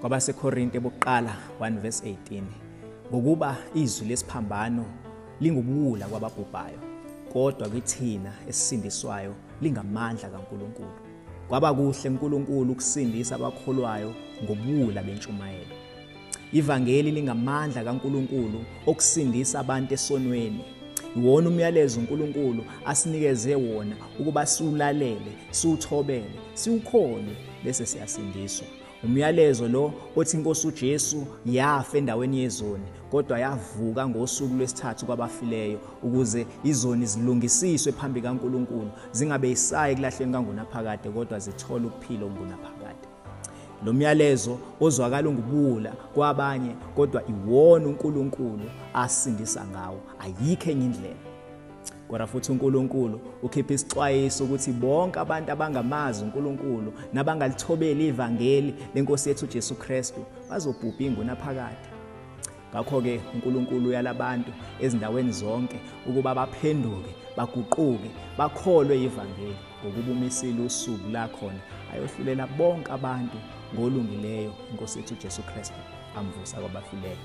KwabaseKorinte bokuqala 1 verse 18, ngokuba izwi lesiphambano lingubuwula kwababhubhayo, kodwa kithina esisindiswayo lingamandla kaNkulunkulu. Kwaba kuhle uNkulunkulu ukusindisa abakholwayo ngobuwula bentshumayelo. Ivangeli lingamandla kaNkulunkulu okusindisa abantu esonweni. Iwona umyalezo uNkulunkulu asinikeze wona ukuba siwulalele, siwuthobele, siwukholwe bese siyasindiswa. Umyalezo lo othi inkosi uJesu yafa endaweni yezoni kodwa yavuka ngosuku lwesithathu kwabafileyo ukuze izoni zilungisiswe phambi kaNkulunkulu, zingabe isayi kulahlweni kangunaphakade kodwa zithole ukuphila okungunaphakade. Lo myalezo ozwakala ungubuwula kwabanye kodwa iwona uNkulunkulu asindisa ngawo, ayikho enye indlela. Kodwa futhi uNkulunkulu ukhipha isixwayiso ukuthi bonke abantu abangamazi uNkulunkulu nabangalithobeli ivangeli lenkosi yethu uJesu Kristu bazobhubha ingunaphakade. Ngakho-ke uNkulunkulu uyala abantu ezindaweni zonke ukuba baphenduke, baguquke, bakholwe ivangeli, ngokuba umisile usuku la khona ayohlulela bonke abantu ngolungileyo inkosi yethu uJesu Kristu amvusa kwabafileyo.